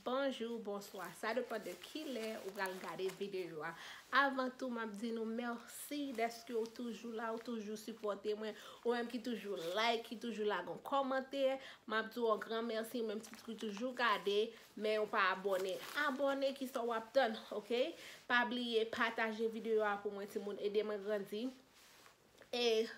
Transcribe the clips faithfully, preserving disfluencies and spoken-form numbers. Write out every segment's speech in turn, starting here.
bonjou, bonswa. Sa depann de kilè ou pral gade videyo a. Avan tou, m ap di nou mèsi dèske ou toujou la, ou toujou sipòte mwen, ou menm ki toujou like, ki toujou lage yon kòmantè. M ap di w yon gran mèsi, ou menm ki toujou gade, men ou pa abòne. Abòne, kisa w ap tann, oke? Pa bliye pataje videyo a pou mwen, timoun, ede mwen grandi. E,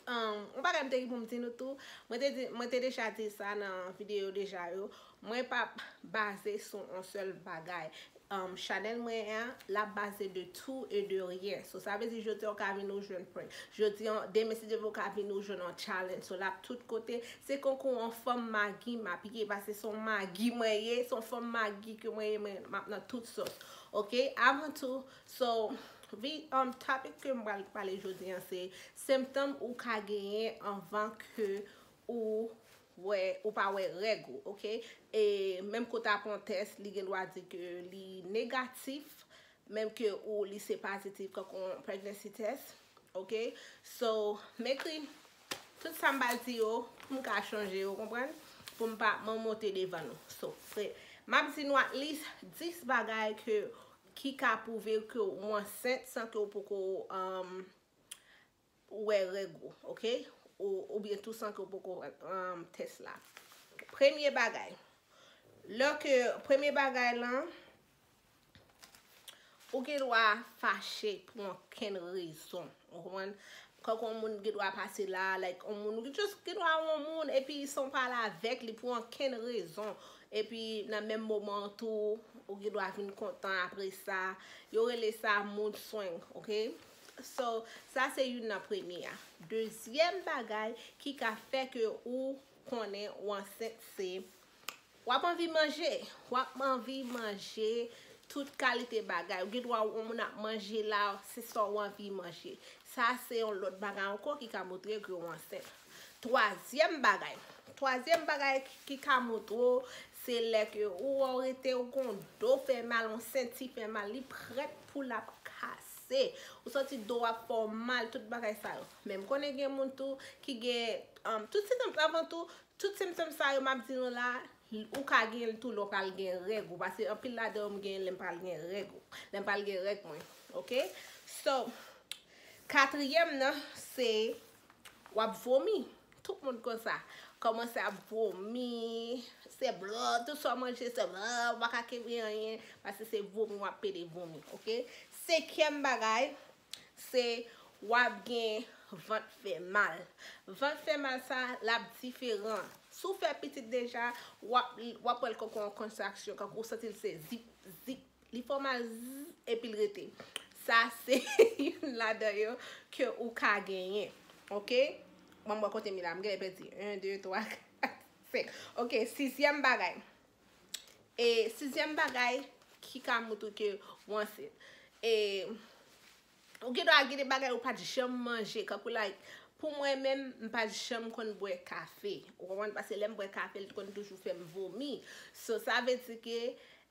um, yon bagay m te gen pou m di nou tou, mwen te di, mwen te deja di sa nan videyo deja yo, mwen p ap baze sou yon sèl bagay. Um, chanèl mwen an, l ap baze de tout et de rien. So, sa vle di, jodi a, ou ka vin ou jwenn prank. Jodi a, demen, si Dye vle, ou ka vin ou jwenn yon challenge. So, l ap tout kote. Se konkou yon fanm magi m ap ye, paske se yon magi mwen ye, se yon fanm magi ke mwen ye, mwen, m ap nan tout sòs. Oke? Avan tou, so, vi, um, topic ke m pral pale jodi a, se senptòm ou ka genyen anvan ke ou wè, ou pa wè règ ou, oke? E menm ke w ta pran tès, li gen dwa di ke li negatif, menm ke ou li se pozitif, kankou yon pregnancy test, oke? So, m ekri tout sa m pral di yo, pou m ka chanje yo, konprann? Pou m pa, m monte devan nou. So, se, m ap di nou at least dis bagay ke, ki ka pwouve ke ou ansent san ke ou poko, um, wè règ ou, oke? Ou, oubyen tou san ke ou poko wè, um, tès la. Premye bagay. Lè ke, premye bagay lan, ou gen dwa fache pou okenn rezon. Ou konprann? Kankou yon moun gen dwa pase la, like, yon moun, ou just gen dwa wè yon moun, epi san w pale avèk li pou okenn rezon. Epi, nan menm moman an tou, ou gen dwa vin kontan apre sa. Yo rele sa mood swing, oke? So, sa se youn nan premye a. Dezyèm bagay ki ka fè ke ou konnen ou ansent, se w ap anvi manje. W ap anvi manje tout kalite bagay. Ou gen dwa wè yon moun ap manje la, se sa w anvi manje. Sa se yon lòt bagay ankò ki ka montre ke w ansent. Twazyèm bagay. Twazyèm bagay ki, ki ka montre w, se lè ke ou wè w rete, ou gen yon do fè mal, yon senti fè mal, li prèt pou l ap kase. Ou santi do w ap fè w mal, tout bagay sa yo. Men m konnen gen moun tou ki gen, um, tout senptòm, avan tou, tout senptòm sa yo m ap di nou la, ou ka gen l tou lè w pral gen règ ou, paske anpil ladan yo m gen lè m pral gen règ ou, lè m pral gen règ mwen, oke? So, katriyèm nan, se w ap vomi. Tout moun konsa. Kòmanse ap vomi, se blan, tout sa w manje, se blan, ou pa ka kenbe anyen, paske se vomi, w ap pede vomi, oke? Senkyèm bagay, se w ap gen vant fè mal. Vant fè mal sa, l ap diferan. Si w fè pitit deja, w ap, w ap wè l kankou yon kontraksyon, kankou w santi l se zip, zip, li fè w mal, zzz, epi l rete. Sa se youn ladan yo ke ou ka genyen. Oke? Ban m wè kote m ye la, m genlè pèdi. En, de, twa, kat, senk. Oke, sizyèm bagay. E sizyèm bagay ki ka montre ke w ansent. E ou gen dwa gen de bagay ou pa t janm manje, kankou, like, pou mwen menm, m pa t janm konn bwè kafe. Ou konprann? Paske lè m bwè kafe, li t konn toujou fè m vomi. So, sa vle di ke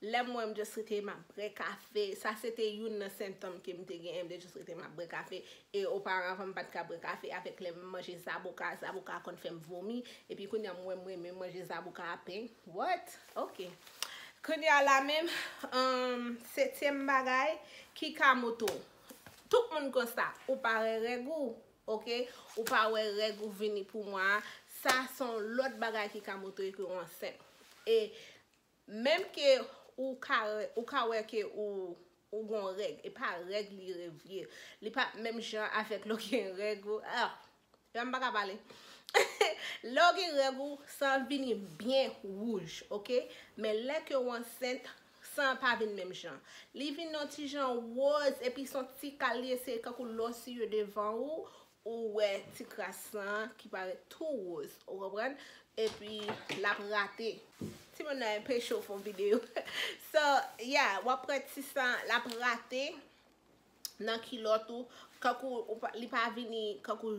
lè m wè m just rete m ap bwè kafe, sa se te youn nan senptòm ke m te genyen, m te just rete m ap bwè kafe. E oparavan, m pa t ka bwè kafe avèk lè m manje zaboka, zaboka konn fè m vomi. Epi kounye a, m wè m renmen manje zaboka a pen. What? Oke. Kounye a la menm, um, setyèm bagay ki ka montre w. Tout moun konsa, ou pa wè règ ou, oke? Ou pa wè règ ou vini pou mwa a. Sa se yon lòt bagay ki ka montre ke w ansent. E menm ke ou ka, ou ka wè ke ou, ou gon règ, e pa règ li revye. Li pa menm jan avèk lè w gen règ ou. Ah, e m pa ka pale. Lè w gen règ ou, san an vini byen wouj, oke? Men lè ke w ansent, san an pa vin menm jan. Li vin yon ti jan wòz, epi se yon ti kal li ye, se kankou lè w siye devan ou, ou wè ti kras san an ki parèt tou wòz, ou konprann? Epi l ap rate. Timoun nan enpeche w fè yon videyo. So, yeah, w ap wè ti san, l ap rate nan kilòt ou, kankou ou pa, li pa vini kankou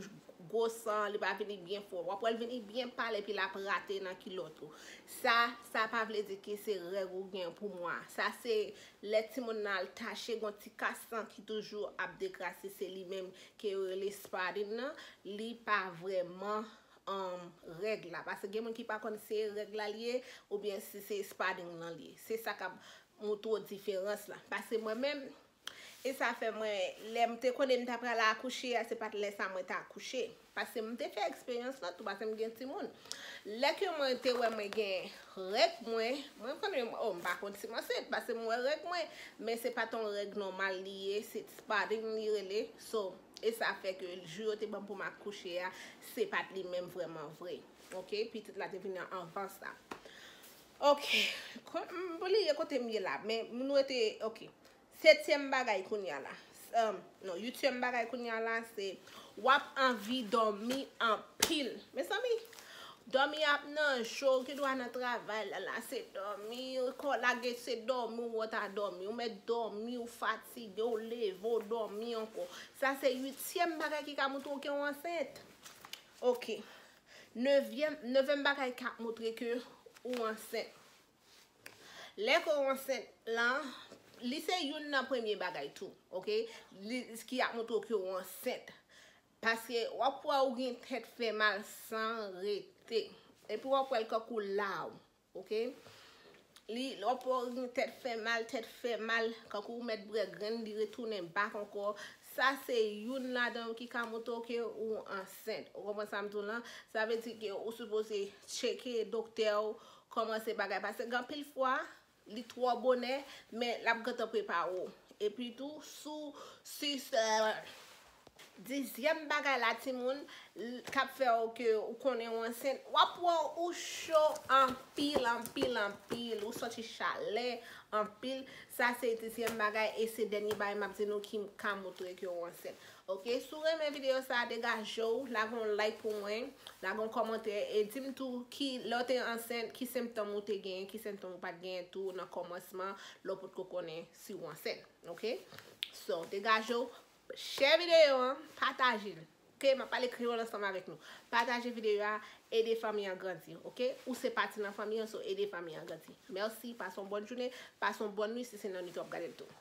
gwo san, li pa vini byen fò. W ap wè l vini byen pal epi l ap rate nan kilòt ou. Sa, sa pa vle di ke se règ ou gen pou mwa. Sa se lè timoun nan al tache, gon ti kras san ki toujou ap dekrase, se li menm ke yo rele spotting nan, li pa vrèman, um, règ la. Paske gen moun ki pa konn se règ la li ye, oubyen si se spotting lan li ye. Se sa k ap montre w diferans la. Paske mwen menm, e sa fè mwen, lè m te konnen m ta pral akouche a, se pa t lè sa mwen ta akouche. Paske m te fè eksperyans lan tou, paske m gen timoun. Lè ke mwen te wè mwen gen règ mwen, mwen konnen, oh, m pa konn si m ansent, paske m wè règ mwen, men se pa t yon règ nòmal li ye, se spotting li rele. So, e sa fè ke jou yo te ban m pou m akouche a, se pa t li menm vrèman vre. Ok, pitit la te vini an avans la. Ok, m bliye kote m ye la, men nou rete, ok. Setyèm bagay kounye a la. Um, non, uityèm bagay kounye a la, se w ap anvi dòmi anpil. Mezanmi, dòmi ap nan je w, ki dwa nan travay la, la, se dòmi, kò lage, se dòmi, ou ta dòmi, ou mèt dòmi, ou fatige, ou leve, ou dòmi ankò. Sa se uityèm bagay ki ka montre w ke w ansent. Ok. Nevyèm, nevyèm bagay k ap montre ke ou ansent. Lè ke w ansent lan, li se youn nan premye bagay tou, ok? Li, ki ap montre w ke w ansent. Paske w ap wè ou gen tèt fè mal san rete. Epi w ap wè l kankou law, ok? Li, w ap wè ou gen tèt fè mal, tèt fè mal, kankou ou mèt bwè grenn, li retounen bak ankò. Sa se youn ladan yo ki ka montre w ke ou ansent. Ou konprann sa m di w lan? Sa vle di ke ou sipoze tcheke doktè w, kòman se bagay. Paske gen anpil fwa, li twò bonè, men l ap gentan prepare w. Epi tou, sou, si, dizyèm bagay la, timoun, l, k ap fè w ke ou konnen w ansent, w ap wè ou cho anpil, anpil, anpil, ou santi chalè anpil. Sa se dizyèm bagay, e se dènye bagay m ap di nou ki ka montre ke w ansent. Ok, si w renmen videyo sa, degaje w, lage yon like pou mwen, lage yon kòmantè, e di m tou ki, lè w te ansent, ki sentòm ou te genyen, ki sentòm ou pa t genyen tou nan kòmansman, lè w potko konnen si w ansent. Ok? So, degaje w, share videyo an, pataje l. Ok? M ap pale kreyòl ansanm avèk nou. Pataje videyo a, ede fanmi an grandi. Ok? Ou se pati nan fanmi an, so ede fanmi an grandi. Mèsi, pase yon bòn jounen, pase yon bòn nuit si se nan nuit w ap gade l tou.